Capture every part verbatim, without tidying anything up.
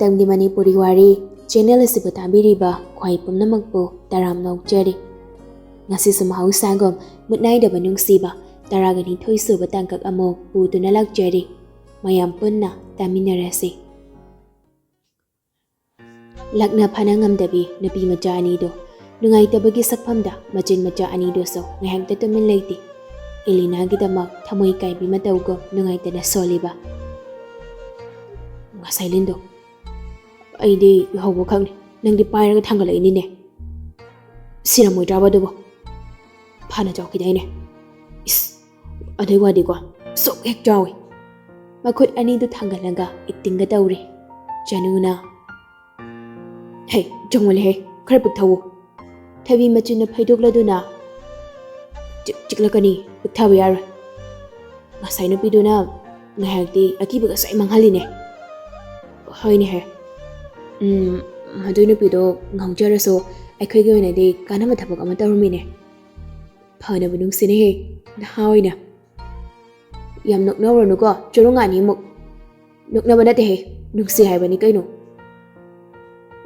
ꯃꯇꯝꯒꯤ ꯃꯅꯤꯄꯨꯔꯤ ꯋꯥꯔꯤ ꯆꯦꯅꯦꯜ ꯑꯁꯤꯕꯨ ꯇꯥꯕꯤꯔꯤꯕ ꯈ꯭ꯋꯥꯏ ꯄꯨꯝꯅꯃꯛꯄꯨ ꯇꯔꯥꯝꯅ ꯑꯣꯛꯆꯔꯤ꯫ ꯉꯁꯤꯁꯨ ꯃꯍꯧꯁꯥꯒꯨꯝ ꯃꯨꯠ ꯅꯥꯏꯗꯕ ꯅꯨꯡꯁꯤꯕ ꯇꯔꯥꯒ ꯅꯤꯊꯣꯏ ꯁꯨꯕ ꯇꯥꯡꯀꯛ ꯑꯃꯨꯛ ꯄꯨꯗꯨꯅ ꯂꯥꯛꯆꯔꯤ꯫ ꯃꯌꯥꯝ ꯄꯨꯟꯅ ꯇꯥꯃꯤꯟꯅꯔꯁꯤ꯫ ꯂꯥꯛꯅ ꯐꯥꯅ ꯉꯝꯗꯕꯤ ꯅꯨꯄꯤ ꯃꯆꯥ ꯑꯅꯤꯗꯨ ꯅꯨꯡꯉꯥꯏꯇꯕꯒꯤ ꯁꯛꯐꯝꯗ ꯃꯆꯤꯟ ꯃꯆꯥ ꯑꯅꯤꯗꯨꯁꯨ ꯉꯥꯏꯍꯥꯛꯇ ꯇꯨꯃꯤꯟ ꯂꯩꯇꯦ꯫ ꯑꯦꯂꯤꯅꯥꯒꯤꯗꯃꯛ ꯊꯃꯣꯏ ꯀꯥꯏꯕꯤ ꯃꯇꯧꯒꯨꯝ ꯅꯨꯡꯉꯥꯏꯇꯅ ꯁꯣꯜꯂꯤꯕ꯫ ꯉꯁꯥꯏ ꯂꯤꯟꯗꯣ, ꯑꯩꯗꯤ ꯎꯍꯧꯕ ꯈꯛꯅꯤ, ꯅꯪꯗꯤ ꯄꯥꯏꯔꯒ ꯊꯥꯡꯒꯠꯂꯛꯏꯅꯤꯅꯦ꯫ ꯁꯤꯔꯝꯃꯣꯏꯗ꯭ꯔꯕ ꯑꯗꯨꯕꯨ? ꯐꯅ ꯆꯥꯎꯈꯤꯗꯥꯏꯅꯦ? ꯏꯁ, ꯑꯗꯨꯏ ꯋꯥꯗꯤꯀꯣ, ꯑꯁꯨꯛ ꯍꯦꯛ ꯆꯥꯎꯏ꯫ ꯃꯈꯨꯠ ꯑꯅꯤꯗꯨ ꯊꯥꯡꯒꯠꯂꯒ ꯑꯦꯛꯇꯤꯡꯒ ꯇꯧꯔꯤ꯫ ꯆꯅꯨꯅ, "ꯍꯦ, ꯆꯪꯉꯨꯂꯦꯍꯦ, ꯈꯔ ꯄꯤꯛꯊꯧꯋꯣ꯫ ꯊꯕꯤ ꯃꯆꯤꯟꯅ ꯐꯩꯗꯣꯛꯂꯗꯨꯅ, "ꯆꯤꯛ-, ꯆꯤꯛꯂꯛꯀꯅꯤ, ꯄꯤꯛꯊꯕ ꯌꯥꯔꯣꯏ꯫ ꯉꯁꯥꯏ ꯅꯨꯄꯤꯗꯨꯅ ꯉꯥꯏꯍꯥꯛꯇꯤ ꯑꯀꯤꯕꯒ ꯁ꯭ꯋꯥꯏ ꯃꯥꯡꯍꯜꯂꯤꯅꯦ꯫" "ꯍꯣꯏꯅꯦꯍꯦ꯫ ꯎꯝ, ꯃꯗꯨꯏ ꯅꯨꯄꯤꯗꯣ ꯉꯥꯎꯖꯔꯁꯨ ꯑꯩꯈꯣꯏꯒꯤ ꯑꯣꯏꯅꯗꯤ ꯀꯥꯟꯅꯕ ꯊꯕꯛ ꯑꯃ ꯇꯧꯔꯝꯃꯤꯅꯦ꯫ ꯐꯅꯕ ꯅꯨꯡꯁꯤꯅꯦꯍꯦ, ꯅꯍꯥ ꯑꯣꯏꯅ꯫" "ꯌꯥꯝ ꯅꯣꯛꯅꯧꯔꯅꯨꯀꯣ, ꯆꯨꯔꯨꯡ ꯑꯅꯤꯃꯨꯛ꯫" "ꯅꯣꯛꯅꯕ ꯅꯠꯇꯦꯍꯦ, ꯅꯨꯡꯁꯤ ꯍꯥꯏꯕꯅꯤ ꯀꯩꯅꯣ꯫"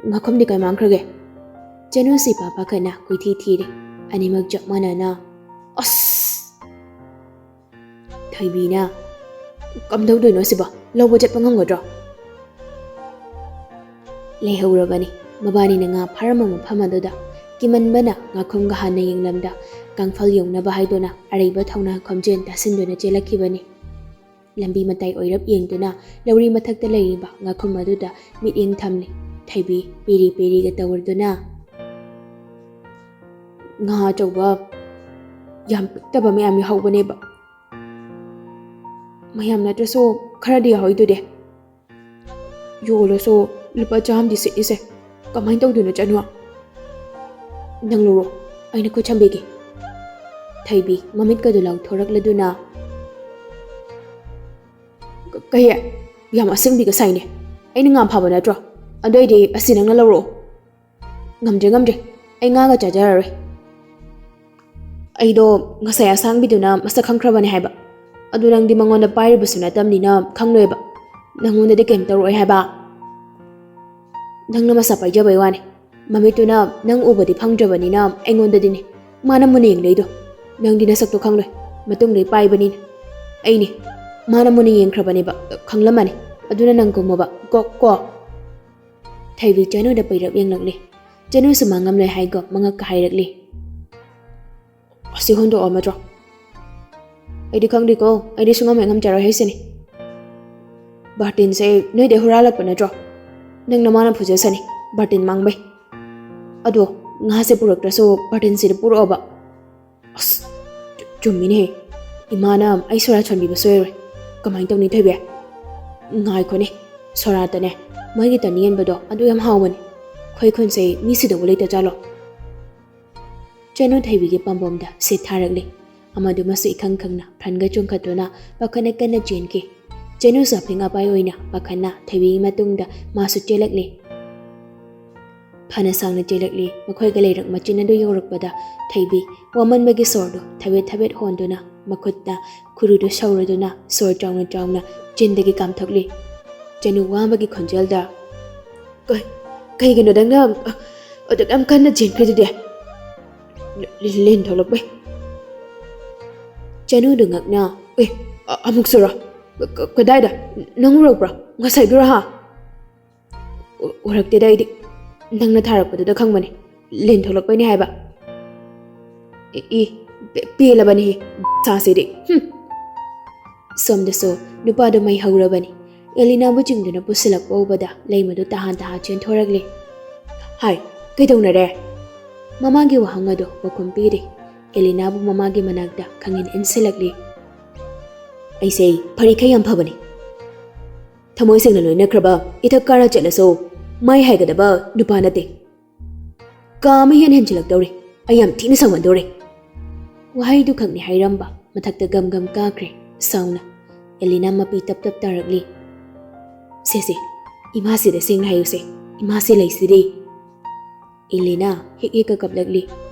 "ꯉꯥꯈꯨꯝꯗꯤ ꯀꯥꯏ ꯃꯥꯡꯈ꯭ꯔꯒꯦ?" ꯆꯅꯨꯁꯤ ꯄꯥ ꯄꯥꯈꯠꯅ ꯀꯣꯏꯊꯤ ꯊꯤꯔꯦ꯫ ꯑꯅꯤꯃꯛ ꯆꯞ ꯃꯥꯟꯅꯅ, "ꯑꯁ!" ꯊꯣꯏꯕꯤꯅ, "ꯀꯝꯗꯧꯗꯣꯏꯅꯣ ꯁꯤꯕꯣ? ꯂꯧꯕ ꯆꯠꯄ ꯉꯝꯒꯗ꯭ꯔꯣ?" ꯂꯩꯍꯧꯔꯕꯅꯤ꯫ ꯃꯕꯥꯅꯤꯅ ꯉꯥ ꯐꯥꯔꯝꯕ ꯃꯐꯝ ꯑꯗꯨꯗ ꯀꯤꯃꯟꯕꯅ ꯉꯥꯈꯨꯝꯒ ꯍꯥꯟꯅ ꯌꯦꯡꯂꯝꯗ ꯀꯥꯡꯐꯜ ꯌꯧꯅꯕ ꯍꯥꯏꯗꯨꯅ ꯑꯔꯩꯕ ꯊꯧꯅꯥ ꯈꯣꯝꯖꯦꯜ ꯇꯥꯁꯤꯟꯗꯨꯅ ꯆꯦꯜꯂꯛꯈꯤꯕꯅꯤ꯫ ꯂꯝꯕꯤ ꯃꯇꯥꯏ ꯑꯣꯏꯔꯞ ꯌꯦꯡꯗꯨꯅ ꯂꯧꯔꯤ ꯃꯊꯛꯇ ꯂꯩꯔꯤꯕ ꯉꯥꯈꯨꯝ ꯑꯗꯨꯗ ꯃꯤꯠꯌꯦꯡ ꯊꯝꯂꯤ꯫ ꯊꯣꯏꯕꯤ ꯄꯦꯔꯤ ꯄꯦꯔꯤꯒ ꯇꯧꯔꯗꯨꯅ, "ꯉꯥ ꯑꯆꯧꯕ ꯌꯥꯝ ꯄꯤꯛꯇꯕ ꯃꯌꯥꯝ ꯌꯥꯎꯍꯧꯕꯅꯦꯕ꯫ ꯃꯌꯥꯝ ꯅꯠꯇ꯭ꯔꯁꯨ ꯈꯔꯗꯤ ꯌꯥꯎꯍꯧꯗꯨꯗꯤ꯫ ꯌꯣꯜꯂꯁꯨ ꯂꯨꯄꯥ ꯆꯥꯝꯃꯗꯤ ꯁꯤꯠꯂꯤꯁꯦ꯫ ꯀꯃꯥꯏꯅ ꯇꯧꯗꯣꯏꯅꯣ ꯆꯅꯨ?" "ꯅꯪ ꯂꯧꯔꯣ, ꯑꯩꯅ ꯈꯨꯠ ꯁꯝꯕꯤꯒꯦ꯫" ꯊꯣꯏꯕꯤ ꯃꯃꯤꯠꯀꯗꯨ ꯂꯥꯎꯊꯣꯔꯛꯂꯗꯨꯅ, "ꯀ-, ꯀꯩ? ꯌꯥꯝ ꯑꯁꯤꯡꯕꯤꯒ ꯁꯥꯏꯅꯦ꯫ ꯑꯩꯅ ꯉꯥ ꯐꯥꯕ ꯅꯠꯇ꯭ꯔꯣ? ꯑꯗꯨ ꯑꯣꯏꯗꯤ ꯑꯁꯤ ꯅꯪꯅ ꯂꯧꯔꯛꯑꯣ꯫" "ꯉꯝꯗ꯭ꯔꯦ, ꯉꯝꯗ꯭ꯔꯦ꯫ ꯑꯩ ꯉꯥꯒ ꯆꯥꯖꯔꯔꯣꯏ꯫ ꯑꯩꯗꯣ ꯉꯁꯥꯏ ꯑꯁꯥꯡꯕꯤꯗꯨꯅ ꯃꯁꯛ ꯈꯪꯈ꯭ꯔꯕꯅꯦ ꯍꯥꯏꯕ꯫ ꯑꯗꯨ ꯅꯪꯗꯤ ꯃꯉꯣꯟꯗ ꯄꯥꯏꯔꯤꯕꯁꯨ ꯅꯠꯇꯕꯅꯤꯅ ꯈꯪꯂꯣꯏꯕ꯫ ꯅꯪꯉꯣꯟꯗꯗꯤ ꯀꯩꯝ ꯇꯧꯔꯛꯑꯣꯏ ꯍꯥꯏꯕ꯫" ꯅꯪꯅ ꯃꯁꯥ ꯄꯥꯏꯖꯕꯩ ꯋꯥꯅꯤ꯫ ꯃꯃꯤꯠꯇꯨꯅ ꯅꯪ ꯎꯕꯗꯤ ꯐꯪꯗ꯭ꯔꯕꯅꯤꯅ ꯑꯩꯉꯣꯟꯗꯗꯤꯅꯦ ꯃꯥꯅ ꯃꯨꯟꯅ ꯌꯦꯡꯂꯩꯗꯣ꯫ ꯅꯪꯗꯤ ꯅꯁꯛꯇꯣ ꯈꯪꯂꯣꯏ, ꯃꯇꯨꯡꯗꯩ ꯄꯥꯏꯕꯅꯤꯅ꯫ ꯑꯩꯅꯦ ꯃꯥꯅ ꯃꯨꯟꯅ ꯌꯦꯡꯈ꯭ꯔꯕꯅꯦꯕ, ꯈꯪꯂꯝꯃꯅꯤ꯫ ꯑꯗꯨꯅ ꯅꯪ ꯀꯨꯝꯃꯣꯕ꯫ ꯀꯣ, ꯀꯣ꯫ ꯊꯣꯏꯕꯤ ꯆꯅꯨꯗ ꯄꯩꯔꯞ ꯌꯦꯡꯂꯛꯂꯤ꯫ ꯆꯅꯨꯁꯨ ꯃꯥꯡꯉꯝꯂꯣꯏ ꯍꯥꯏꯒꯣ ꯃꯉꯛꯀ ꯍꯥꯏꯔꯛꯂꯤ꯫ ꯑꯁꯤ ꯍꯨꯟꯗꯣꯛꯑꯝꯃꯗ꯭ꯔꯣ? ꯑꯩꯗꯤ ꯈꯪꯗꯦꯀꯣ, ꯑꯩꯗꯤ ꯁꯨꯡꯉꯝ ꯍꯦꯛ ꯉꯝꯖꯔꯣꯏ ꯍꯥꯏꯁꯤꯅꯤ꯫ ꯕꯥꯔꯇꯤꯟꯁꯦ ꯅꯣꯏꯗꯩ ꯍꯨꯔꯥꯜꯂꯛꯄ ꯅꯠꯇ꯭ꯔꯣ? ꯅꯪ ꯅꯃꯥꯅ ꯐꯨꯖꯁꯅꯤ, ꯕꯥꯔꯇꯤꯟ ꯃꯥꯡꯕꯩ꯫ ꯑꯗꯣ ꯉꯥꯁꯦ ꯄꯨꯔꯛꯇ꯭ꯔꯁꯨ ꯕꯥꯔꯇꯤꯟꯁꯤꯗꯤ ꯄꯨꯔꯛꯑꯣꯕ꯫ ꯑꯁ, ꯆꯨ-, ꯆꯨꯝꯃꯤꯅꯦꯍꯦ꯫ ꯏꯃꯥꯅ ꯑꯩ ꯁꯣꯔꯥ ꯁꯣꯟꯕꯤꯕ ꯁꯣꯏꯔꯣꯏ꯫ ꯀꯃꯥꯏꯅ ꯇꯧꯅꯤ ꯊꯣꯏꯕꯤ? ꯉꯥꯏꯈꯣꯅꯦ, ꯁꯣꯔꯥꯠꯇꯅꯦ ꯃꯣꯏꯒꯤ ꯇꯟ ꯌꯦꯟꯕꯗꯣ ꯑꯗꯨ ꯌꯥꯝ ꯍꯥꯎꯕꯅꯦ꯫ ꯑꯩꯈꯣꯏ ꯈꯨꯟꯁꯦ ꯃꯤ ꯁꯤꯗꯧꯕ ꯂꯩꯇ ꯖꯥꯠꯂꯣ? ꯆꯅꯨ ꯊꯣꯏꯕꯤꯒꯤ ꯄꯥꯝꯕꯣꯝꯗ ꯁꯤꯠ ꯊꯥꯔꯛꯂꯤ꯫ ꯑꯃꯗꯨꯃꯁꯨ ꯏꯈꯪ ꯈꯪꯅ ꯐ꯭ꯔꯟꯒ ꯆꯣꯡꯈꯠꯇꯨꯅ ꯄꯥꯈꯠꯅ ꯀꯟꯅ ꯆꯦꯟꯈꯤ꯫ ꯆꯅꯨꯁꯨ ꯑꯐꯤꯡ ꯑꯄꯥꯏ ꯑꯣꯏꯅ ꯄꯥꯈꯠꯅ ꯊꯣꯏꯕꯤꯒꯤ ꯃꯇꯨꯡꯗ ꯃꯥꯁꯨ ꯆꯦꯜꯂꯛꯂꯤ꯫ ꯐꯅ ꯁꯥꯡꯅ ꯆꯦꯜꯂꯛꯂꯤ꯫ ꯃꯈꯣꯏꯒ ꯂꯩꯔꯛ ꯃꯆꯤꯟ ꯑꯗꯨ ꯌꯧꯔꯛꯄꯗ ꯊꯣꯏꯕꯤ ꯋꯥꯃꯟꯕꯒꯤ ꯁꯣꯔꯗꯨ ꯊꯕꯦꯠ ꯊꯕꯦꯠ ꯍꯣꯟꯗꯨꯅ ꯃꯈꯨꯠꯇ ꯈꯨꯔꯨꯗꯨ ꯁꯧꯔꯗꯨꯅ ꯁꯣꯔ ꯆꯥꯎꯅ ꯆꯥꯎꯅ ꯆꯤꯟꯗꯒꯤ ꯀꯥꯝꯊꯣꯛꯂꯤ꯫ ꯆꯅꯨ ꯋꯥꯕꯒꯤ ꯈꯣꯟꯖꯦꯜꯗ, "ꯀꯩ-, ꯀꯩꯒꯤꯅꯣ ꯅꯪꯅ ꯑꯗꯨꯛ ꯌꯥꯝ ꯀꯟꯅ ꯆꯦꯟꯈ꯭ꯔꯤꯗꯨꯗꯤ? ꯂꯤ-, ꯂꯤꯟ ꯊꯣꯛꯂꯛꯄꯩ?" ꯆꯅꯨꯗꯨ ꯉꯛꯅ, "ꯑꯦ, ꯑ-, ꯑꯃꯨꯛꯁꯨꯔꯣ? ꯀ-, ꯀ-, ꯀꯗꯥꯏꯗ? ꯅꯪ ꯎꯔꯛꯄ꯭ꯔꯣ? ꯉꯁꯥꯏꯗꯨꯔꯣ ꯍꯥ?" "ꯎ-, ꯎꯔꯛꯇꯦꯗ ꯑꯩꯗꯤ꯫ ꯅꯪꯅ ꯊꯥꯔꯛꯄꯗꯨꯗ ꯈꯪꯕꯅꯦ꯫ ꯂꯤꯟ ꯊꯣꯛꯂꯛꯄꯩꯅꯦ ꯍꯥꯏꯕ꯫ ꯏ, ꯏ, ꯄꯦ-, ꯄꯦꯜꯂꯕꯅꯤ ꯁꯥꯁꯤꯗꯤ꯫ ꯍꯨꯝ꯫" ꯁꯣꯝꯗꯁꯨ ꯅꯨꯄꯥꯗꯨ ꯃꯩ ꯍꯧꯔꯕꯅꯤ꯫ ꯑꯦꯂꯤꯅꯥꯕꯨ ꯆꯤꯡꯗꯨꯅ ꯄꯨꯁꯤꯜꯂꯛꯄ ꯎꯕꯗ ꯂꯩꯃꯗꯨ ꯇꯍꯥꯟ ꯇꯍꯥꯟ ꯆꯦꯟꯊꯣꯔꯛꯂꯤ꯫ "ꯍꯥꯏ, ꯀꯩꯗꯧꯅꯔꯦ?" ꯃꯃꯥꯒꯤ ꯋꯥꯍꯪ ꯑꯗꯨ ꯄꯥꯎꯈꯨꯝ ꯄꯤꯔꯤ꯫ ꯑꯦꯂꯤꯅꯥꯕꯨ ꯃꯃꯥꯒꯤ ꯃꯅꯥꯛꯇ ꯈꯪꯏꯟ ꯏꯟꯁꯤꯜꯂꯛꯂꯤ꯫ "ꯑꯩꯁꯦ ꯐꯔꯤꯈꯩ ꯌꯥꯝ ꯐꯕꯅꯤ꯫ ꯊꯃꯣꯏ ꯁꯦꯡꯅ ꯂꯣꯏꯅꯈ꯭ꯔꯕ ꯏꯊꯛ ꯀꯥꯔ ꯆꯠꯂꯁꯨ ꯃꯥꯏ ꯍꯥꯏꯒꯗꯕ ꯅꯨꯄꯥ ꯅꯠꯇꯦ꯫ ꯀꯥ ꯑꯃ ꯍꯦꯟꯅ ꯍꯦꯟꯖꯤꯜꯂꯛꯇꯧꯔꯦ꯫ ꯑꯩ ꯌꯥꯝ ꯊꯤꯅ ꯁꯥꯎꯍꯟꯗꯧꯔꯦ꯫" ꯋꯥꯍꯩꯗꯨ ꯈꯛꯅꯤ ꯍꯥꯏꯔꯝꯕ ꯃꯊꯛꯇ ꯒꯝ ꯒꯝ ꯀꯥꯈ꯭ꯔꯦ ꯁꯥꯎꯅ꯫ ꯑꯦꯂꯤꯅꯥ ꯃꯄꯤ ꯇꯞ ꯇꯞ ꯇꯥꯔꯛꯂꯤ꯫ "ꯁꯦ ꯁꯦ, ꯏꯃꯥꯁꯤꯗ ꯁꯦꯡꯅ ꯍꯥꯏꯌꯨꯁꯦ, ꯏꯃꯥꯁꯤ ꯂꯩꯁꯤꯗꯤ꯫" ꯑꯦꯂꯤꯅꯥ ꯍꯦꯛ ꯍꯦꯛꯀ ꯀꯞꯂꯛꯂꯤ꯫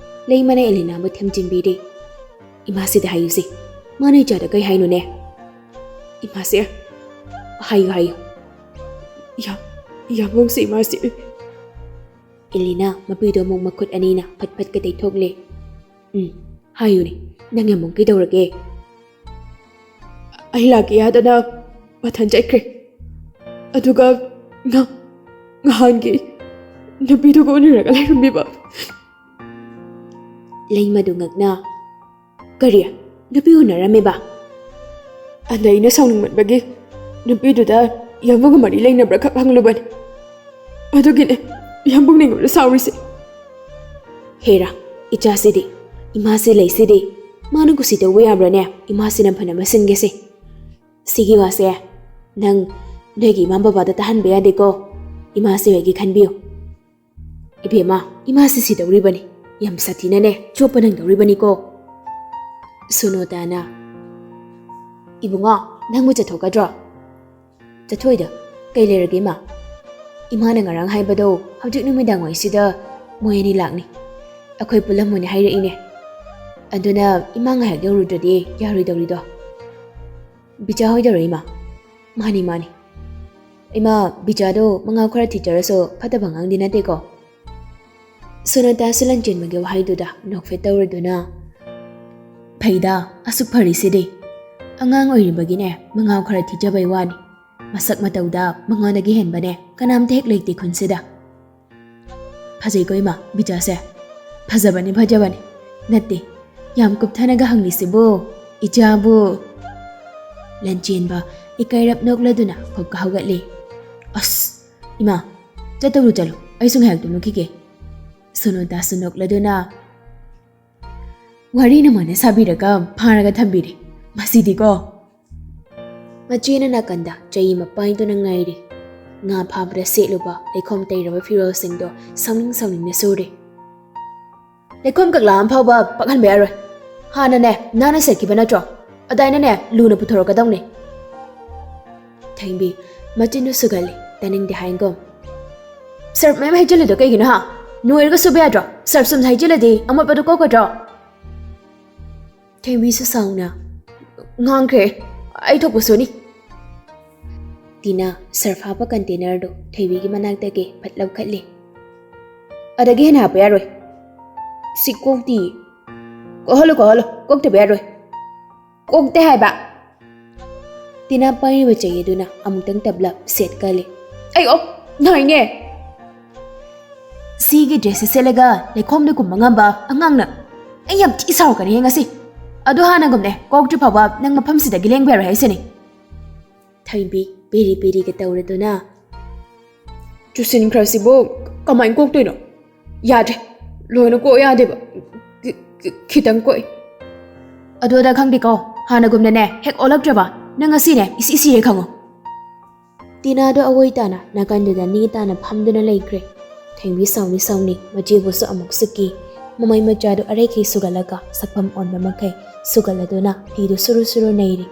ꯂꯩꯃꯅ ꯑꯦꯂꯤꯅꯥꯕꯨ ꯊꯦꯝꯖꯤꯟꯕꯤꯔꯤ꯫ "ꯏꯃꯥꯁꯤꯗ ꯍꯥꯏꯌꯨꯁꯦ, ꯃꯥꯅ ꯏꯆꯥꯗ ꯀꯩ ꯍꯥꯏꯅꯣꯅꯦ?" "ꯏꯃꯥꯁꯦ, ꯍꯥꯏꯌꯨ ꯍꯥꯏꯌꯨ꯫" "ꯌꯥ-, ꯌꯥꯝꯕꯨꯡꯁꯦ ꯏꯃꯥꯁꯦ ꯏꯂꯤꯅꯥ ꯃꯄꯤꯗꯣ ꯑꯃꯨꯛ ꯃꯈꯨꯠ ꯑꯅꯤꯅ ꯐꯠ ꯐꯠꯀ ꯇꯩꯊꯣꯛꯂꯦ꯫ "ꯎꯝ, ꯍꯥꯏꯌꯨꯅꯦ, ꯅꯪ ꯑꯃꯨꯛ ꯀꯩꯗꯧꯔꯒꯦ?" "ꯑꯩ ꯂꯥꯛꯀꯦ ꯍꯥꯏꯗꯅ ꯃꯊꯟ ꯆꯠꯈ꯭ꯔꯦ꯫ ꯑꯗꯨꯒ ꯉ-, ꯉꯍꯥꯟꯒꯤ ꯅꯨꯄꯤꯗꯨꯒ ꯎꯅꯔꯒ ꯂꯩꯔꯝꯃꯤꯕ꯫" ꯂꯩꯃꯗꯨ ꯉꯛꯅ, "ꯀꯔꯤ? ꯅꯨꯄꯤ ꯎꯅꯔꯝꯃꯤꯕ?" "ꯑꯗ ꯑꯩꯅ ꯁꯥꯎꯅꯤꯡꯃꯟꯕꯒꯤ ꯅꯨꯄꯤꯗꯨꯗ ꯌꯥꯝꯕꯨꯡꯒ ꯃꯔꯤ ꯂꯩꯅꯕ꯭ꯔꯥ ꯈꯛ ꯍꯪꯂꯨꯕꯅꯤ꯫ ꯑꯗꯨꯒꯤꯅꯦ ꯌꯥꯝꯕꯨꯡ ꯅꯤꯡꯉꯣꯜꯗ ꯁꯥꯎꯔꯤꯁꯦ꯫" "ꯍꯦꯔꯥ, ꯏꯆꯥꯁꯤꯗꯤ, ꯏꯃꯥꯁꯤ ꯂꯩꯁꯤꯗꯤ, ꯃꯥꯅ ꯀꯨꯁꯤ ꯇꯧꯕ ꯌꯥꯕ꯭ꯔꯥꯅꯦ? ꯏꯃꯥꯁꯤꯅ ꯐꯅꯕ ꯁꯤꯟꯒꯦꯁꯦ꯫ ꯁꯤꯒꯤ ꯋꯥꯁꯦ ꯅꯪ ꯅꯣꯏꯒꯤ ꯏꯃꯥ ꯕꯕꯥꯗ ꯇꯥꯍꯟꯕ ꯌꯥꯗꯦꯀꯣ꯫ ꯏꯃꯥꯁꯤ ꯑꯣꯏꯒꯦ ꯈꯟꯕꯤꯌꯨ꯫" "ꯏꯕꯦꯝꯃ, ꯏꯃꯥꯁꯤ ꯁꯤꯗꯧꯔꯤꯕꯅꯤ꯫ ꯌꯥꯝ ꯁꯥꯊꯤꯅꯅꯦ ꯆꯣꯞꯄ ꯅꯪꯗꯧꯔꯤꯕꯅꯤꯀꯣ꯫" ꯁꯣꯅꯣꯇꯥꯅ, "ꯏꯕꯨꯡꯉꯣ, ꯅꯪꯕꯨ ꯆꯠꯊꯣꯛꯀꯗ꯭ꯔꯣ?" "ꯆꯠꯊꯣꯏꯗ, ꯀꯩ ꯂꯩꯔꯒꯦ ꯏꯃꯥ?" "ꯏꯃꯥꯅ ꯉꯔꯥꯡ ꯍꯥꯏꯕꯗꯣ ꯍꯧꯖꯤꯛ ꯅꯨꯃꯤꯗꯥꯡ ꯋꯥꯏꯁꯤꯗ ꯃꯣꯏ ꯑꯅꯤ ꯂꯥꯛꯅꯤ꯫ ꯑꯩꯈꯣꯏ ꯄꯨꯜꯂꯝꯃꯣꯅꯦ ꯍꯥꯏꯔꯛꯏꯅꯦ꯫ ꯑꯗꯨꯅ ꯏꯃꯥ ꯉꯥꯏꯍꯥꯛ ꯌꯧꯔꯨꯗ꯭ꯔꯗꯤ ꯌꯥꯔꯣꯏꯗꯧꯔꯤꯗꯣ꯫" "ꯕꯤꯆꯥ ꯍꯣꯏꯗꯔꯣ ꯏꯃꯥ?" "ꯃꯥꯅꯤ, ꯃꯥꯅꯤ꯫" "ꯏꯃꯥ, ꯕꯤꯆꯥꯗꯣ ꯃꯉꯥꯎ ꯈꯔ ꯊꯤꯖꯔꯁꯨ ꯐꯠꯇꯕ ꯑꯉꯥꯡꯗꯤ ꯅꯠꯇꯦꯀꯣ?" ꯁꯣꯅꯥꯇꯥꯁꯨ ꯂꯟꯆꯦꯟꯕꯒꯤ ꯋꯥꯍꯩꯗꯨꯗ ꯅꯣꯛꯐꯦꯠ ꯇꯧꯔꯗꯨꯅ, "ꯐꯩꯗ, ꯑꯁꯨꯛ ꯐꯔꯤꯁꯤꯗꯤ꯫ ꯑꯉꯥꯡ ꯑꯣꯏꯔꯤꯕꯒꯤꯅꯦ ꯃꯉꯥꯎ ꯈꯔ ꯊꯤꯖꯕꯩ ꯋꯥꯅꯤ꯫ ꯃꯁꯛ ꯃꯇꯧꯗ ꯃꯉꯣꯟꯗꯒꯤ ꯍꯦꯟꯕꯅꯦ ꯀꯅꯥꯝꯇ ꯍꯦꯛ ꯂꯩꯇꯦ ꯈꯨꯟꯁꯤꯗ꯫" "ꯐꯖꯩꯀꯣ ꯏꯃꯥ, ꯕꯤꯆꯥꯁꯦ?" "ꯐꯖꯕꯅꯤ, ꯐꯖꯕꯅꯤ꯫ ꯅꯠꯇꯦ, ꯌꯥꯝ ꯀꯨꯞꯊꯅꯒ ꯍꯪꯂꯤꯁꯤꯕꯨ, ꯏꯆꯥꯕꯨ?" ꯂꯟꯆꯦꯟꯕ ꯏꯀꯥꯏꯔꯞ ꯅꯣꯛꯂꯗꯨꯅ ꯐꯛꯀ ꯍꯧꯒꯠꯂꯤ꯫ "ꯑꯁ, ꯏꯃꯥ, ꯆꯠꯇꯧꯔꯨ ꯆꯠꯂꯨ, ꯑꯩꯁꯨ ꯉꯥꯏꯍꯥꯛ ꯇꯨꯝꯂꯨꯈꯤꯒꯦ꯫" ꯁꯣꯅꯣꯇꯥꯁꯨ ꯅꯣꯛꯂꯗꯨꯅ, "ꯋꯥꯔꯤꯅ ꯃꯥꯅ ꯁꯥꯕꯤꯔꯒ ꯐꯥꯔꯒ ꯊꯝꯕꯤꯔꯦ ꯃꯁꯤꯗꯤꯀꯣ꯫" ꯃꯆꯦꯅ ꯅꯥꯀꯟꯗ ꯆꯩ ꯑꯃ ꯄꯥꯏꯗꯨꯅ ꯉꯥꯏꯔꯤ꯫ ꯉꯥ ꯐꯥꯕꯗ ꯁꯦꯠꯂꯨꯕ ꯂꯩꯈꯣꯝ ꯇꯩꯔꯕ ꯐꯤꯔꯣꯜꯁꯤꯡꯗꯣ ꯁꯥꯎꯅꯤꯡ ꯁꯥꯎꯅꯤꯡꯅ ꯁꯨꯔꯦ꯫ "ꯂꯩꯈꯣꯝ ꯀꯛꯂꯥ ꯑꯃ ꯐꯥꯎꯕ ꯄꯛꯍꯟꯕ ꯌꯥꯔꯣꯏ꯫ ꯍꯥꯟꯅꯅꯦ ꯅꯥꯟꯅ ꯁꯦꯠꯈꯤꯕ ꯅꯠꯇ꯭ꯔꯣ? ꯑꯗꯥꯏꯅꯅꯦ ꯂꯨꯅ ꯄꯨꯊꯣꯔꯛꯀꯗꯧꯅꯦ꯫" ꯊꯦꯡꯕꯤ ꯃꯆꯤꯟꯗꯨ ꯁꯨꯒꯜꯂꯤ, ꯇꯥꯅꯤꯡꯗꯦ ꯍꯥꯏꯅꯒꯨꯝ꯫ "ꯁꯔꯞ ꯃꯌꯥꯝ ꯍꯩꯖꯤꯜꯂꯤꯗꯣ ꯀꯩꯒꯤꯅꯣ ꯍꯥ? ꯅꯣꯏꯔꯒ ꯁꯨꯕ ꯌꯥꯗ꯭ꯔꯣ? ꯁꯔꯞ ꯁꯨꯝ ꯍꯩꯖꯤꯜꯂꯗꯤ ꯑꯃꯣꯠꯄꯗꯣ ꯀꯣꯛꯀꯗ꯭ꯔꯣ?" ꯊꯦꯡꯕꯤꯁꯨ ꯁꯥꯎꯅ, "ꯉꯥꯡꯈ꯭ꯔꯦ, ꯑꯩ ꯊꯣꯛꯄ ꯁꯨꯅꯤ꯫" ꯇꯤꯅꯥ ꯁꯔꯞ ꯍꯥꯞꯄ ꯀꯟꯇꯦꯅꯔꯗꯨ ꯊꯣꯏꯕꯤꯒꯤ ꯃꯅꯥꯛꯇꯒꯤ ꯐꯠ ꯂꯧꯈꯠꯂꯤ꯫ ꯑꯗꯒꯤ ꯍꯦꯟꯅ ꯍꯥꯞꯄ ꯌꯥꯔꯣꯏ꯫ ꯁꯤ ꯀꯣꯛꯇꯤ꯫ ꯀꯣꯛꯍꯜꯂꯨ, ꯀꯣꯛꯍꯜꯂꯨ, ꯀꯣꯛꯇꯕ ꯌꯥꯔꯣꯏ꯫ ꯀꯣꯛꯇꯦ ꯍꯥꯏꯕ꯫ ꯇꯤꯅꯥ ꯄꯥꯏꯔꯤꯕ ꯆꯩ ꯑꯗꯨꯅ ꯑꯃꯨꯛꯇꯪ ꯇꯞꯂꯞ ꯁꯦꯠ ꯀꯜꯂꯤ꯫ ꯑꯩ ꯑꯣ ꯅꯥꯏꯅꯦ꯫ ꯁꯤꯒꯤ ꯗ꯭ꯔꯦꯁꯁꯦ ꯁꯦꯠꯂꯒ ꯂꯩꯈꯣꯝꯗ ꯀꯨꯝꯕ ꯉꯝꯕ ꯑꯉꯥꯡꯅ꯫ ꯑꯩ ꯌꯥꯝ ꯊꯤ ꯁꯥꯎꯔꯛꯀꯅꯤ ꯉꯁꯤ꯫ ꯑꯗꯨ ꯍꯥꯟꯅꯒꯨꯝꯅꯦ, ꯀꯣꯛꯇ꯭ꯔꯤ ꯐꯥꯎꯕ ꯅꯪ ꯃꯐꯝꯁꯤꯗꯒꯤ ꯂꯦꯡꯕ ꯌꯥꯔꯣꯏ ꯍꯥꯏꯁꯤꯅꯤ꯫ ꯊꯣꯏꯕꯤ ꯄꯦꯔꯤ ꯄꯦꯔꯤꯒ ꯇꯧꯔꯗꯨꯅ꯫ ꯆꯨꯁꯤꯟꯈ꯭ꯔꯁꯤꯕꯨ ꯀꯃꯥꯏꯅ ꯀꯣꯛꯇꯣꯏꯅꯣ? ꯌꯥꯗ꯭ꯔꯦ, ꯂꯣꯏꯅ ꯀꯣꯛ ꯌꯥꯗꯦꯕ꯫ ꯈꯤ-, ꯈꯤ-, ꯈꯤꯇꯪ ꯀꯣꯛꯏ꯫ ꯑꯗꯨ ꯑꯗꯥ ꯈꯪꯗꯦꯀꯣ, ꯍꯥꯟꯅꯒꯨꯝꯅꯅꯦ ꯍꯦꯛ ꯑꯣꯜꯂꯛꯇ꯭ꯔꯕ ꯅꯪ ꯉꯁꯤꯅꯦ ꯏꯁꯤ ꯁꯤꯔꯦ ꯈꯪꯉꯣ꯫ ꯇꯤꯅꯥꯗꯣ ꯑꯋꯣꯏ ꯇꯥꯅ ꯅꯥꯀꯟꯗꯨꯗ ꯅꯦ ꯇꯥꯅ ꯐꯝꯗꯨꯅ ꯂꯩꯈ꯭ꯔꯦ꯫ ꯊꯣꯏꯕꯤ ꯁꯥꯎꯅꯤ ꯁꯥꯎꯅꯤ, ꯃꯆꯦꯕꯨꯁꯨ ꯑꯃꯨꯛ ꯁꯤꯛꯀꯤ꯫ ꯃꯃꯩ ꯃꯆꯥꯗꯨ ꯑꯔꯩꯈꯩ ꯁꯨꯒꯠꯂꯒ ꯁꯛꯐꯝ ꯑꯣꯟꯕ ꯃꯈꯩ ꯁꯨꯒꯠꯂꯗꯨꯅ ꯐꯤꯗꯨ ꯁꯨꯔꯨ ꯁꯨꯔꯨ ꯅꯩꯔꯤ꯫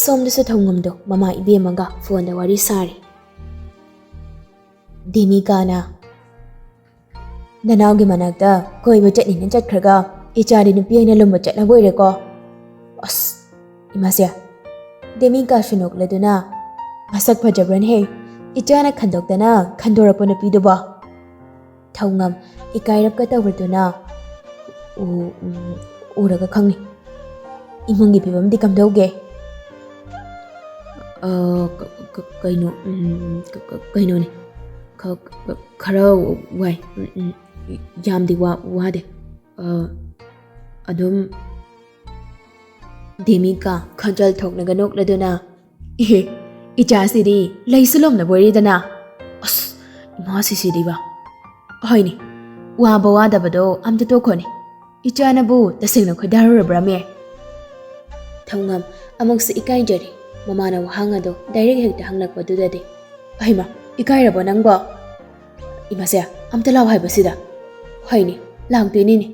ꯁꯣꯝꯗꯁꯨ ꯊꯧꯉꯝꯗꯣ ꯃꯃꯥ ꯏꯕꯦꯝꯃꯒ ꯐꯣꯟꯗ ꯋꯥꯔꯤ ꯁꯥꯔꯤ꯫ ꯗꯦꯃꯤꯀꯥꯅ, "ꯅꯅꯥꯎꯒꯤ ꯃꯅꯥꯛꯇ ꯀꯣꯏꯕ ꯆꯠꯅꯤꯅ ꯆꯠꯈ꯭ꯔꯒ ꯏꯆꯥꯗꯤ ꯅꯨꯄꯤ ꯑꯣꯏꯅ ꯂꯨꯝꯕ ꯆꯠꯅꯕ ꯑꯣꯏꯔꯦꯀꯣ?" ꯑꯁ, ꯏꯃꯥꯁꯦ꯫ ꯗꯦꯃꯤꯀꯥꯁꯨ ꯅꯣꯛꯂꯗꯨꯅ, "ꯃꯁꯛ ꯐꯖꯕ꯭ꯔꯅꯦꯍꯦ? ꯏꯆꯥꯅ ꯈꯟꯗꯣꯛꯇꯅ ꯈꯟꯗꯣꯔꯛꯄ ꯅꯨꯄꯤꯗꯨꯕꯣ?" ꯊꯧꯉꯝ ꯏꯀꯥꯏꯔꯞꯀ ꯇꯧꯔꯗꯨꯅ, "ꯎ-, ꯎꯝ, ꯎꯔꯒ ꯈꯪꯅꯤ꯫ ꯏꯃꯨꯡꯒꯤ ꯐꯤꯕꯝꯗꯤ ꯀꯝꯗꯧꯒꯦ?" "ꯑ, ꯀ-, ꯀ-, ꯀꯩꯅꯣ, ꯎꯝ, ꯀ-, ꯀ-, ꯀꯩꯅꯣꯅꯦ꯫ ꯈ-, ꯈ-, ꯈꯔ ꯋꯥꯏ꯫ ꯎꯝ, ꯎꯝ, ꯌꯥꯝꯗꯤ ꯋꯥ-, ꯋꯥꯗꯦ꯫ ꯑ, ꯑꯗꯨꯝ"꯫ ꯗꯦꯃꯤꯀꯥ ꯈꯟꯖꯜ ꯊꯣꯛꯅꯒ ꯅꯣꯛꯂꯗꯨꯅ, "ꯏꯍꯦ, ꯏꯆꯥꯁꯤꯗꯤ ꯂꯩꯁꯨ ꯂꯣꯝꯅꯕ ꯑꯣꯏꯔꯦꯗꯅ꯫ ꯑꯁ, ꯏꯃꯥꯁꯤꯁꯤꯗꯤꯕ꯫ ꯍꯣꯏꯅꯦ, ꯋꯥꯕ ꯋꯥꯗꯕꯗꯣ ꯑꯝꯇ ꯇꯣꯛꯈꯣꯅꯦ꯫ ꯏꯆꯥꯅꯕꯨ ꯇꯁꯦꯡꯅ ꯈꯣꯏꯗꯥꯔꯨꯔꯕ꯭ꯔꯥꯃꯦ?" ꯊꯧꯉꯝ ꯑꯃꯨꯛꯁꯨ ꯏꯀꯥꯏꯖꯔꯦ꯫ ꯃꯃꯥꯅ ꯋꯥꯍꯪ ꯑꯗꯣ ꯗꯥꯏꯔꯦꯛ ꯍꯦꯛꯇ ꯍꯪꯂꯛꯄꯗꯨꯗꯗꯤ꯫ "ꯑꯍꯩꯃ, ꯏꯀꯥꯏꯔꯕꯣ ꯅꯪꯕꯣ? ꯏꯃꯥꯁꯦ, ꯑꯝꯇ ꯂꯥꯎ ꯍꯥꯏꯕꯁꯤꯗ꯫ ꯍꯣꯏꯅꯦ, ꯂꯥꯛꯇꯣꯏꯅꯤꯅꯦ"꯫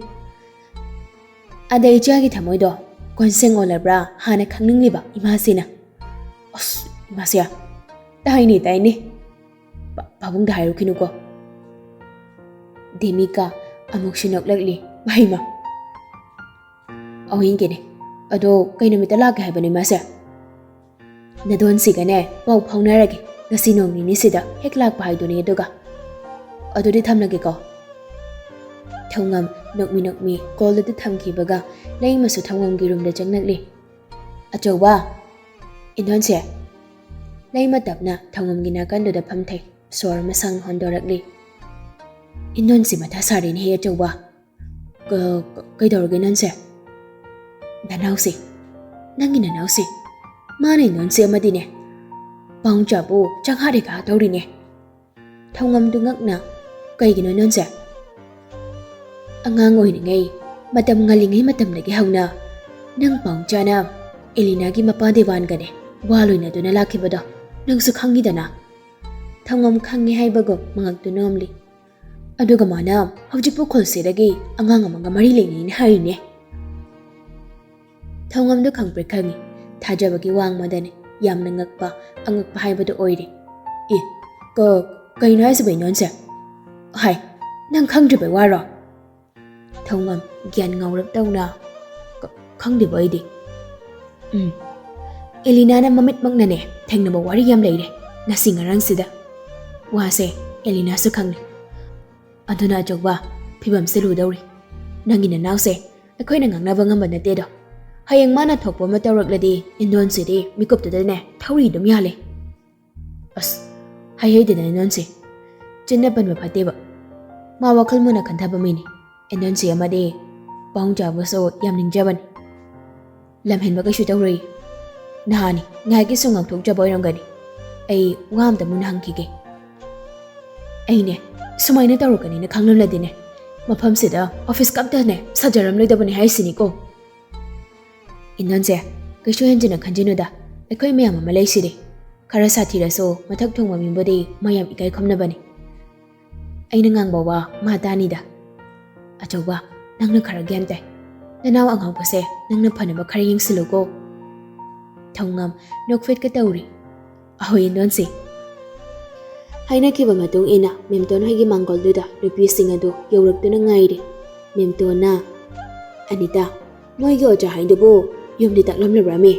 ꯑꯗ ꯏꯆꯥꯒꯤ ꯊꯃꯣꯏꯗꯣ ꯀꯣꯟꯁꯦꯡ ꯑꯣꯜꯂꯕ꯭ꯔꯥ ꯍꯥꯟꯅ ꯈꯪꯅꯤꯡꯂꯤꯕ ꯏꯃꯥꯁꯤꯅ꯫ "ꯑꯁ, ꯏꯃꯥꯁꯦ, ꯇꯥꯏꯅꯦ, ꯇꯥꯏꯅꯦ꯫ ꯄꯥ-, ꯄꯥꯕꯨꯡꯗ ꯍꯥꯏꯔꯨꯈꯤꯅꯨꯀꯣ"꯫ ꯗꯦꯃꯤꯀꯥ ꯑꯃꯨꯛꯁꯨ ꯅꯣꯛꯂꯛꯂꯤ꯫ ꯃꯍꯩꯃ! "ꯑꯍꯣꯏ, ꯌꯦꯡꯒꯦꯅꯦ꯫ ꯑꯗꯣ ꯀꯩ ꯅꯨꯃꯤꯠꯇ ꯂꯥꯛꯀꯦ ꯍꯥꯏꯕꯅꯣ ꯏꯃꯥꯁꯦ?" "ꯅꯗꯣꯟꯁꯤꯒꯅꯦ ꯄꯥꯎ ꯐꯥꯎꯅꯔꯒꯦ꯫ ꯉꯁꯤ ꯅꯣꯡ ꯅꯤꯅꯤꯁꯤꯗ ꯍꯦꯛ ꯂꯥꯛꯄ ꯍꯥꯏꯗꯨꯅꯤ ꯑꯗꯨꯒ"꯫ ꯑꯗꯨꯗꯤ ꯊꯝꯂꯒꯦꯀꯣ꯫ ꯊꯧꯉꯝ ꯅꯣꯛꯃꯤ ꯅꯣꯛꯃꯤ ꯀꯣꯜꯗꯨ ꯊꯝꯈꯤꯕꯒ ꯂꯩꯃꯁꯨ ꯊꯧꯉꯝꯒꯤ ꯔꯨꯝꯗ ꯆꯪꯂꯛꯂꯤ꯫ "ꯑꯆꯧꯕ!" "ꯏꯟꯗꯣꯟꯁꯦ!" ꯂꯩꯃ ꯇꯞꯅ ꯊꯧꯉꯝꯒꯤ ꯅꯥꯀꯟꯗꯨꯗ ꯐꯝꯊꯩ꯫ ꯁꯣꯔ ꯑꯃ ꯁꯥꯡꯅ ꯍꯣꯟꯗꯣꯔꯛꯂꯤ꯫ "ꯏꯟꯗꯣꯟꯁꯤ ꯃꯊꯥ ꯁꯥꯔꯦꯅꯦꯍꯦ, ꯑꯆꯧꯕ!" "ꯀ-, ꯀ-, ꯀꯩꯗꯧꯔꯒꯦ ꯅꯟꯁꯦ?" "ꯅꯅꯥꯎꯁꯦ, ꯅꯪꯒꯤ ꯅꯅꯥꯎꯁꯦ, ꯃꯥꯅ ꯏꯟꯗꯣꯟꯁꯦ ꯑꯃꯗꯤꯅꯦ, ꯄꯥꯎꯆꯥꯕꯨ ꯆꯪꯍꯥꯠ ꯍꯦꯛ ꯍꯥꯠꯇꯧꯔꯤꯅꯦ꯫" ꯊꯧꯉꯝꯗꯨ ꯉꯛꯅ, "ꯀꯩꯒꯤꯅꯣ ꯅꯟꯁꯦ?" "ꯑꯉꯥꯡ ꯑꯣꯏꯔꯤꯉꯩ, ꯃꯇꯝ ꯉꯜꯂꯤꯉꯩ ꯃꯇꯝꯗꯒꯤ ꯍꯧꯅ ꯅꯪ ꯄꯥꯎꯆꯥꯅ ꯑꯦꯂꯤꯅꯥꯒꯤ ꯃꯄꯥ ꯗꯦꯋꯥꯟꯒꯅꯦ ꯋꯥ ꯂꯣꯏꯅꯗꯨꯅ ꯂꯥꯛꯈꯤꯕꯗꯣ ꯅꯪꯁꯨ ꯈꯪꯉꯤꯗꯅ?" ꯊꯧꯉꯝ ꯈꯪꯉꯦ ꯍꯥꯏꯕꯒꯨꯝ ꯃꯉꯛꯇꯨ ꯅꯣꯝꯂꯤ꯫ "ꯑꯗꯨꯒ ꯃꯥꯅ ꯍꯧꯖꯤꯛꯄꯨ ꯈꯨꯜꯁꯤꯗꯒꯤ ꯑꯉꯥꯡ ꯑꯃꯒ ꯃꯔꯤ ꯂꯩꯅꯩꯅ ꯍꯥꯏꯔꯤꯅꯦ꯫" ꯊꯧꯉꯝꯗꯨ ꯈꯪꯄ꯭ꯔꯦꯛ ꯈꯪꯉꯤ꯫ ꯊꯥꯖꯕꯒꯤ ꯋꯥꯡꯃꯗꯅꯤ꯫ ꯌꯥꯝꯅ ꯉꯛꯄ, ꯑꯉꯛꯄ ꯍꯥꯏꯕꯗꯨ ꯑꯣꯏꯔꯦ꯫ "ꯑꯦ, ꯀ-, ꯀꯩꯅꯣ ꯍꯥꯏꯁꯤꯕꯣ ꯏꯟꯗꯣꯟꯁꯦ?" "ꯍꯥꯏ, ꯅꯪ ꯈꯪꯗ꯭ꯔꯤꯕꯩ ꯋꯥꯔꯣ?" ꯊꯧꯉꯝ ꯒ꯭ꯌꯥꯟ ꯉꯥꯎꯔꯞ ꯇꯧꯅ, "ꯈ-, ꯈꯪꯗꯦꯕꯣ ꯑꯩꯗꯤ꯫" "ꯎꯝ, ꯑꯦꯂꯤꯅꯥꯅ ꯃꯃꯤꯠꯃꯛꯅꯅꯦ ꯊꯦꯡꯅꯕ ꯋꯥꯔꯤ ꯌꯥꯝ ꯂꯩꯔꯦ ꯉꯁꯤ ꯉꯔꯥꯡꯁꯤꯗ꯫ ꯋꯥꯁꯦ ꯑꯦꯂꯤꯅꯥꯁꯨ ꯈꯪꯂꯦ꯫ ꯑꯗꯨꯅ ꯑꯆꯧꯕ, ꯐꯤꯕꯝꯁꯦ ꯂꯨꯗꯧꯔꯤ꯫ ꯅꯪꯒꯤ ꯅꯅꯥꯎꯁꯦ ꯑꯩꯈꯣꯏꯅ ꯉꯥꯡꯅꯕ ꯉꯝꯕ ꯅꯠꯇꯦꯗꯣ꯫ ꯍꯌꯦꯡ ꯃꯥꯅ ꯊꯣꯛꯄ ꯑꯃ ꯇꯧꯔꯛꯂꯗꯤ ꯏꯟꯗꯣꯟꯁꯤꯗꯤ ꯃꯤꯀꯨꯞꯇꯨꯗꯅꯦ ꯊꯧꯔꯤ ꯑꯗꯨꯝ ꯌꯥꯜꯂꯦ꯫" "ꯑꯁ, ꯍꯥꯏꯍꯩꯗꯦꯗ ꯏꯟꯗꯣꯟꯁꯦ꯫ ꯆꯤꯟꯅ ꯄꯟꯕ ꯐꯠꯇꯦꯕ꯫ ꯃꯥ ꯋꯥꯈꯜ ꯃꯨꯟꯅ ꯈꯟꯊꯕ ꯃꯤꯅꯤ꯫ ꯏꯟꯗꯣꯟꯁꯦ ꯑꯃꯗꯤ ꯄꯥꯎꯆꯥꯕꯨꯁꯨ ꯌꯥꯝ ꯅꯤꯡꯖꯕꯅꯤ꯫ ꯂꯝꯍꯦꯟꯕ ꯀꯩꯁꯨ ꯇꯧꯔꯣꯏ꯫ ꯅꯍꯥꯅꯤ, ꯉꯥꯏꯍꯥꯛꯀꯤ ꯁꯨꯝ ꯉꯥꯎꯊꯣꯛꯆꯕ ꯑꯣꯏꯔꯝꯒꯅꯤ꯫ ꯑꯩ ꯋꯥ ꯑꯝꯇ ꯃꯨꯟꯅ ꯍꯪꯈꯤꯒꯦ꯫ ꯑꯩꯅꯦ ꯁꯨꯃꯥꯏꯅ ꯇꯧꯔꯛꯀꯅꯤꯅ ꯈꯪꯂꯝꯂꯗꯤꯅꯦ, ꯃꯐꯝꯁꯤꯗ ꯑꯣꯐꯤꯁꯀ ꯑꯝꯇꯅꯦ ꯁꯥꯖꯔꯝꯂꯣꯏꯗꯕꯅꯦ ꯍꯥꯏꯁꯤꯅꯤꯀꯣ꯫" "ꯏꯟꯗꯣꯟꯁꯦ, ꯀꯩꯁꯨ ꯍꯦꯟꯖꯤꯟꯅ ꯈꯟꯖꯤꯟꯅꯨꯗ꯫ ꯑꯩꯈꯣꯏ ꯃꯌꯥꯝ ꯑꯃ ꯂꯩꯁꯤꯗꯤ꯫ ꯈꯔ ꯁꯥꯊꯤꯔꯁꯨ ꯃꯊꯛ ꯊꯣꯡꯕ ꯃꯤꯕꯨꯗꯤ ꯃꯌꯥꯝ ꯏꯀꯥꯏ ꯈꯨꯝꯅꯕꯅꯤ꯫ ꯑꯩꯅ ꯉꯥꯡꯕ ꯋꯥ ꯃꯥ ꯇꯥꯅꯤꯗ꯫ ꯑꯆꯧꯕ, ꯅꯪꯅ ꯈꯔ ꯒ꯭ꯌꯥꯟ ꯇꯥꯏ꯫ ꯅꯅꯥꯎ ꯑꯉꯥꯎꯕꯁꯦ ꯅꯪꯅ ꯐꯅꯕ ꯈꯔ ꯌꯦꯡꯁꯤꯜꯂꯨꯀꯣ꯫" ꯊꯧꯉꯝ ꯅꯣꯛꯐꯦꯠꯀ ꯇꯧꯔꯤ꯫ "ꯑꯍꯣꯏ ꯏꯟꯗꯣꯟꯁꯦ꯫" ꯍꯥꯏꯅꯈꯤꯕ ꯃꯇꯨꯡ ꯏꯟꯅ ꯃꯦꯝꯇꯣꯟ ꯍꯣꯏꯒꯤ ꯃꯥꯡꯒꯣꯜꯗꯨꯗ ꯅꯨꯄꯤꯁꯤꯡ ꯑꯗꯨ ꯌꯧꯔꯛꯇꯨꯅ ꯉꯥꯏꯔꯤ꯫ ꯃꯦꯝꯇꯣꯟꯅ, "ꯑꯅꯤꯇꯥ, ꯃꯣꯏꯒꯤ ꯑꯣꯖꯥ ꯍꯥꯏꯗꯨꯕꯨ ꯌꯨꯝꯗꯤ ꯇꯥꯛꯂꯝꯂꯕ꯭ꯔꯥꯃꯤ?"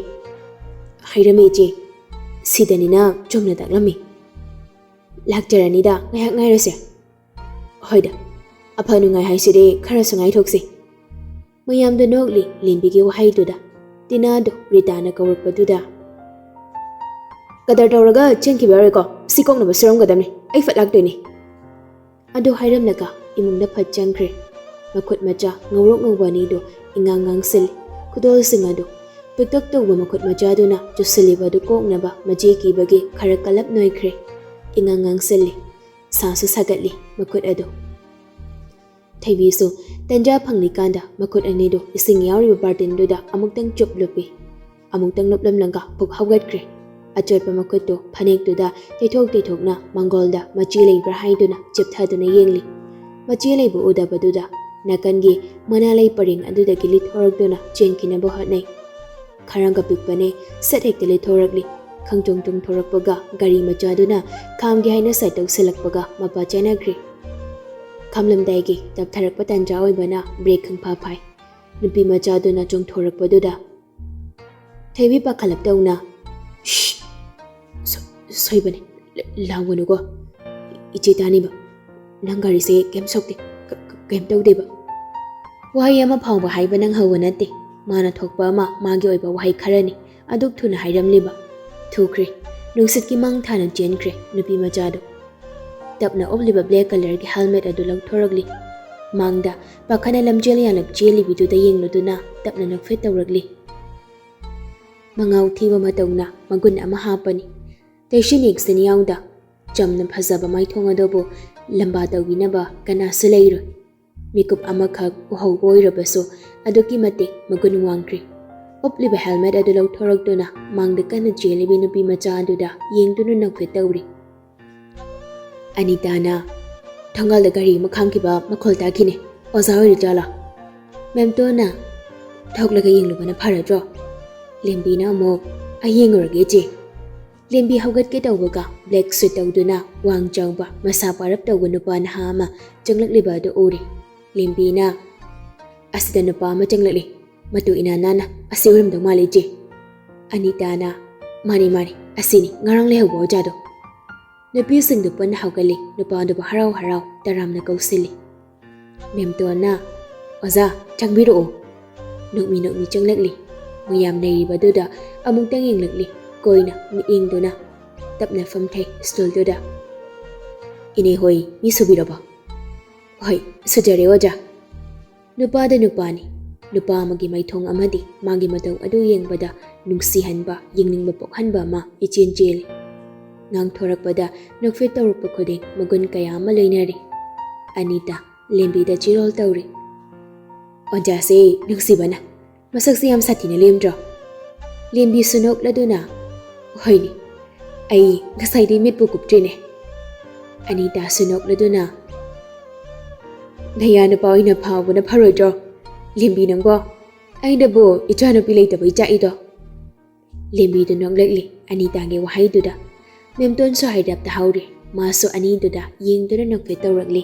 "ꯍꯥꯏꯔꯝꯃꯤ ꯏꯆꯦ꯫ ꯁꯤꯗꯅꯤꯅ ꯆꯨꯝꯅ ꯇꯥꯛꯂꯝꯃꯤ꯫" "ꯂꯥꯛꯆꯔꯅꯤꯗ, ꯉꯥꯏꯍꯥꯛ ꯉꯥꯏꯔꯁꯦ꯫" "ꯍꯣꯏꯗ, ꯑꯐ ꯅꯨꯡꯉꯥꯏ ꯍꯥꯏꯁꯤꯗꯤ ꯈꯔꯁꯨ ꯉꯥꯏꯊꯣꯛꯁꯤ꯫" ꯃꯌꯥꯝꯗꯣ ꯅꯣꯛꯂꯤ ꯂꯦꯝꯕꯤꯒꯤ ꯋꯥꯍꯩꯗꯨꯗ꯫ ꯇꯤꯅꯥꯗꯣ ꯔꯤꯇꯥꯅ ꯀꯧꯔꯛꯄꯗꯨꯗ, "ꯀꯗꯔ ꯇꯧꯔꯒ ꯆꯦꯟꯈꯤꯕ ꯌꯥꯔꯣꯏꯀꯣ, ꯁꯤ ꯀꯣꯛꯅꯕ ꯁꯨꯔꯝꯒꯗꯕꯅꯤ, ꯑꯩ ꯐꯠ ꯂꯥꯛꯇꯣꯏꯅꯤ꯫" ꯑꯗꯨ ꯍꯥꯏꯔꯝꯂꯒ ꯏꯃꯨꯡꯗ ꯐꯠ ꯆꯪꯈ꯭ꯔꯦ꯫ ꯃꯈꯨꯠ ꯃꯆꯥ ꯉꯧꯔꯣꯛ ꯉꯧꯕ ꯑꯅꯤꯗꯣ ꯏꯉꯥꯡ ꯉꯥꯡꯁꯤꯜꯂꯤ꯫ ꯈꯨꯗꯣꯜꯁꯤꯡ ꯑꯗꯨ ꯄꯤꯛꯇꯛ ꯇꯧꯕ ꯃꯈꯨꯠ ꯃꯆꯥꯗꯨꯅ ꯆꯨꯁꯤꯜꯂꯤꯕ ꯑꯗꯨ ꯀꯣꯛꯅꯕ ꯃꯆꯦ ꯀꯤꯕꯒꯤ ꯈꯔ ꯀꯜꯂꯞ ꯅꯣꯏꯈ꯭ꯔꯦ꯫ ꯏꯉꯥꯡ ꯉꯥꯡꯁꯤꯜꯂꯤ꯫ ꯁꯥꯁꯨ ꯁꯥꯒꯠꯂꯤ ꯃꯈꯨꯠ ꯑꯗꯨ꯫ ꯊꯣꯏꯕꯤꯁꯨ ꯇꯟꯖꯥ ꯐꯪꯂꯤꯀꯥꯟꯗ ꯃꯈꯨꯠ ꯑꯅꯤꯗꯨ ꯏꯁꯤꯡ ꯌꯥꯎꯔꯤꯕ ꯕꯥꯔꯇꯤꯟꯗꯨꯗ ꯑꯃꯨꯛꯇꯪ ꯆꯨꯞ ꯂꯨꯞꯄꯤ꯫ ꯑꯃꯨꯛꯇꯪ ꯂꯨꯞꯂꯝꯂꯒ ꯄꯨꯛ ꯍꯧꯒꯠꯈ꯭ꯔꯦ꯫ ꯑꯆꯣꯠꯄ ꯃꯈꯨꯠꯇꯨ ꯐꯅꯦꯛꯇꯨꯗ ꯇꯩꯊꯣꯛ ꯇꯩꯊꯣꯛꯅ ꯃꯪꯒꯣꯜꯗ ꯃꯆꯤ ꯂꯩꯕ꯭ꯔꯥ ꯍꯥꯏꯗꯨꯅ ꯆꯤꯞꯊꯗꯨꯅ ꯌꯦꯡꯂꯤ꯫ ꯃꯆꯤ ꯂꯩꯕ ꯎꯗꯕꯗꯨꯗ ꯅꯥꯀꯟꯒꯤ ꯃꯅꯥ ꯂꯩ ꯄꯔꯦꯡ ꯑꯗꯨꯗꯒꯤ ꯂꯤꯠꯊꯣꯔꯛꯇꯨꯅ ꯆꯦꯟꯈꯤꯅꯕ ꯍꯣꯠꯅꯩ꯫ ꯈꯔꯒ ꯄꯤꯛꯄꯅꯦ, ꯁꯠ ꯍꯦꯛꯇ ꯂꯤꯠꯊꯣꯔꯛꯂꯤ꯫ ꯈꯪꯆꯣꯡ ꯆꯣꯡꯊꯣꯔꯛꯄꯒ ꯒꯥꯔꯤ ꯃꯆꯥꯗꯨꯅ ꯈꯥꯝꯒꯦ ꯍꯥꯏꯅ ꯁꯥꯏꯠ ꯇꯧꯁꯤꯜꯂꯛꯄꯒ ꯃꯄꯥ ꯆꯦꯟꯅꯈ꯭ꯔꯦ꯫ ꯈꯥꯝꯂꯝꯗꯥꯏꯒꯤ ꯇꯞꯊꯔꯛꯄ ꯇꯥꯟꯖꯥ ꯑꯣꯏꯕꯅ ꯕ꯭ꯔꯦꯛ ꯈꯪꯐꯥ ꯐꯥꯏ꯫ ꯅꯨꯄꯤ ꯃꯆꯥꯗꯨꯅ ꯆꯣꯡꯊꯣꯔꯛꯄꯗꯨꯗ ꯊꯣꯏꯕꯤ ꯄꯥꯈꯠꯂꯞ ꯇꯧꯅ, "ꯁ꯭ꯁ! ꯁꯣ-, ꯁꯣꯏꯕꯅꯦ꯫ ꯂ-, ꯂꯥꯎꯒꯅꯨꯀꯣ꯫ ꯏꯆꯦ ꯇꯥꯅꯤꯕ꯫ ꯅꯪ ꯒꯥꯔꯤꯁꯦ ꯀꯩꯝ ꯁꯣꯛꯇꯦ꯫ ꯀ-, ꯀ-, ꯀꯩꯝ ꯇꯧꯗꯦꯕ꯫" ꯋꯥꯍꯩ ꯑꯃ ꯐꯥꯎꯕ ꯍꯥꯏꯕ ꯅꯪꯍꯧꯕ ꯅꯠꯇꯦ꯫ ꯃꯥꯅ ꯊꯣꯛꯄ ꯑꯃ ꯃꯥꯒꯤ ꯑꯣꯏꯕ ꯋꯥꯍꯩ ꯈꯔꯅꯤ ꯑꯗꯨꯛ ꯊꯨꯅ ꯍꯥꯏꯔꯝꯂꯤꯕ꯫ ꯊꯨꯈ꯭ꯔꯦ꯫ ꯅꯨꯡꯁꯤꯠꯀꯤ ꯃꯥꯡ ꯊꯥꯅ ꯆꯦꯟꯈ꯭ꯔꯦ ꯅꯨꯄꯤ ꯃꯆꯥꯗꯨ꯫ ꯇꯞꯅ ꯎꯞꯂꯤꯕ ꯕ꯭ꯂꯦꯛ ꯀꯂꯔꯒꯤ ꯍꯦꯜꯃꯦꯠ ꯑꯗꯨ ꯂꯧꯊꯣꯔꯛꯂꯤ꯫ ꯃꯥꯡꯗ ꯄꯥꯈꯠꯅ ꯂꯝꯖꯦꯜ ꯌꯥꯜꯂꯞ ꯆꯦꯜꯂꯤꯕꯤꯗꯨꯗ ꯌꯦꯡꯂꯨꯗꯨꯅ ꯇꯞꯅ ꯅꯣꯛꯐꯦꯠ ꯇꯧꯔꯛꯂꯤ꯫ ꯃꯉꯥꯎ ꯊꯤꯕ ꯃꯇꯧꯅ ꯃꯒꯨꯟ ꯑꯃ ꯍꯥꯞꯄꯅꯤ꯫ ꯇꯩꯁꯤꯟ ꯌꯦꯛꯁꯤꯟ ꯌꯥꯎꯗ ꯆꯝꯅ ꯐꯖꯕ ꯃꯥꯏꯊꯣꯡ ꯑꯗꯨꯕꯨ ꯂꯝꯕꯥ ꯇꯧꯕꯤꯅꯕ ꯀꯅꯥꯁꯨ ꯂꯩꯔꯣꯏ꯫ ꯃꯤꯀꯨꯞ ꯑꯃꯈꯛ ꯎꯍꯧꯕ ꯑꯣꯏꯔꯕꯁꯨ ꯑꯗꯨꯛꯀꯤ ꯃꯇꯤꯛ ꯃꯒꯨꯟ ꯋꯥꯡꯈ꯭ꯔꯤ꯫ ꯎꯞꯂꯤꯕ ꯍꯦꯜꯃꯦꯠ ꯑꯗꯨ ꯂꯧꯊꯣꯔꯛꯇꯨꯅ ꯃꯥꯡꯗ ꯀꯟꯅ ꯆꯦꯜꯂꯤꯕꯤ ꯅꯨꯄꯤ ꯃꯆꯥ ꯑꯗꯨꯗ ꯌꯦꯡꯗꯨꯅ ꯅꯣꯛꯐꯦꯠ ꯇꯧꯔꯤ꯫ ꯑꯅꯤꯇꯥꯅ ꯊꯣꯡꯒꯥꯜꯗ ꯒꯥꯔꯤ ꯑꯃ ꯈꯥꯝꯈꯤꯕ ꯃꯈꯣꯜ ꯇꯥꯈꯤꯅꯦ꯫ ꯑꯣꯖꯥ ꯑꯣꯏꯔꯤꯖꯥꯠꯂꯣ? ꯃꯦꯝꯇꯣꯟꯅ ꯊꯣꯛꯂꯒ ꯌꯦꯡꯂꯨꯕꯅ ꯐꯔꯗ꯭ꯔꯣ? ꯂꯦꯝꯕꯤꯅ ꯑꯃꯨꯛ, "ꯑꯩ ꯌꯦꯡꯉꯨꯔꯒꯦ ꯏꯆꯦ꯫" ꯂꯦꯝꯕꯤ ꯍꯧꯒꯠꯀꯦ ꯇꯧꯕꯒ ꯕ꯭ꯂꯦꯛ ꯁꯨꯠ ꯇꯧꯗꯨꯅ ꯋꯥꯡ ꯆꯥꯎꯕ ꯃꯁꯥ ꯄꯥꯔꯞ ꯇꯧꯕ ꯅꯨꯄꯥ ꯅꯍꯥ ꯑꯃ ꯆꯪꯂꯛꯂꯤꯕ ꯑꯗꯨ ꯎꯔꯦ꯫ ꯂꯦꯝꯕꯤꯅ, "ꯑꯁꯤꯗ ꯅꯨꯄꯥ ꯑꯃ ꯆꯪꯂꯛꯂꯤ꯫ ꯃꯇꯨ ꯏꯅꯥꯟ ꯅꯥꯟꯅ ꯑꯁꯤ ꯑꯣꯏꯔꯝꯗꯧ ꯃꯥꯜꯂꯤ ꯏꯆꯦ꯫" ꯑꯅꯤꯇꯥꯅ, "ꯃꯥꯅꯤ ꯃꯥꯅꯤ, ꯑꯁꯤꯅꯤ ꯉꯔꯥꯡ ꯂꯩꯍꯧꯕ ꯑꯣꯖꯥꯗꯣ꯫" ꯅꯨꯄꯤꯁꯤꯡꯗꯨ ꯄꯨꯟꯅ ꯍꯧꯒꯠꯂꯤ꯫ ꯅꯨꯄꯥꯗꯨꯕꯨ ꯍꯔꯥꯎ ꯍꯔꯥꯎ ꯇꯔꯥꯝꯅ ꯀꯧꯁꯤꯜꯂꯤ꯫ ꯃꯦꯝꯇꯣꯟꯅ, "ꯑꯣꯖꯥ, ꯆꯪꯕꯤꯔꯛꯑꯣ"꯫ ꯅꯣꯛꯃꯤ ꯅꯣꯛꯃꯤ ꯆꯪꯂꯛꯂꯤ꯫ ꯃꯌꯥꯝ ꯂꯩꯔꯤꯕꯗꯨꯗ ꯑꯃꯨꯛꯇꯪ ꯌꯦꯡꯂꯛꯂꯤ꯫ ꯀꯣꯏꯅ ꯃꯤꯠꯌꯦꯡꯗꯨꯅ ꯇꯞꯅ ꯐꯝꯊꯩ ꯁ꯭ꯇꯨꯜꯗꯨꯗ꯫ "ꯏꯅꯦ ꯍꯣꯏ, ꯃꯤ ꯁꯨꯕꯤꯔꯕꯣ?" "ꯍꯣꯏ, ꯁꯨꯖꯔꯦ ꯑꯣꯖꯥ"꯫ ꯅꯨꯄꯥꯗ ꯅꯨꯄꯥꯅꯤ꯫ ꯅꯨꯄꯥ ꯑꯃꯒꯤ ꯃꯥꯏꯊꯣꯡ ꯑꯃꯗꯤ ꯃꯥꯒꯤ ꯃꯇꯧ ꯑꯗꯨ ꯌꯦꯡꯕꯗ ꯅꯨꯡꯁꯤꯍꯟꯕ, ꯌꯦꯡꯅꯤꯡꯕ ꯄꯣꯛꯍꯟꯕ ꯑꯃ ꯏꯆꯦꯟ ꯆꯦꯜꯂꯤ꯫ ꯉꯥꯡꯊꯣꯔꯛꯄꯗ ꯅꯣꯛꯐꯦꯠ ꯇꯧꯔꯛꯄ ꯈꯨꯗꯤꯡ ꯃꯒꯨꯟ ꯀꯌꯥ ꯑꯃ ꯂꯣꯏꯅꯔꯤ꯫ ꯑꯅꯤꯇꯥ ꯂꯦꯝꯕꯤꯗ ꯆꯤꯔꯣꯜ ꯇꯧꯔꯤ꯫ "ꯑꯣꯖꯥꯁꯦ ꯅꯨꯡꯁꯤꯕꯅ, ꯃꯁꯛꯁꯦ ꯌꯥꯝ ꯁꯥꯊꯤꯅ ꯂꯦꯝꯗ꯭ꯔꯣ?" ꯂꯦꯝꯕꯤꯁꯨ ꯅꯣꯛꯂꯗꯨꯅ, "ꯍꯣꯏꯅꯦ, ꯑꯩ ꯉꯁꯥꯏꯗꯤ ꯃꯤꯠꯄꯨ ꯀꯨꯞꯇ꯭ꯔꯤꯅꯦ"꯫ ꯑꯅꯤꯇꯥꯁꯨ ꯅꯣꯛꯂꯗꯨꯅ, "ꯅꯌꯥ ꯅꯨꯄꯥ ꯑꯣꯏꯅ ꯐꯥꯎꯕꯅ ꯐꯔꯣꯏꯗ꯭ꯔꯣ? ꯂꯦꯝꯕꯤ ꯅꯪꯕꯣ, ꯑꯩꯅꯕꯨ ꯏꯆꯥꯅꯨꯄꯤ ꯂꯩꯇꯕꯩ ꯆꯥꯛꯏꯗꯣ"꯫ ꯂꯦꯝꯕꯤꯗꯨ ꯅꯣꯛꯂꯛꯂꯤ ꯑꯅꯤꯇꯥꯒꯤ ꯋꯥꯍꯩꯗꯨꯗ꯫ ꯃꯦꯝꯇꯣꯟꯁꯨ ꯍꯥꯏꯔꯞ ꯇꯥꯍꯧꯔꯦ꯫ ꯃꯥꯁꯨ ꯑꯅꯤꯗꯨꯗ ꯌꯦꯡꯗꯨꯅ ꯅꯣꯛꯐꯦꯠ ꯇꯧꯔꯛꯂꯤ꯫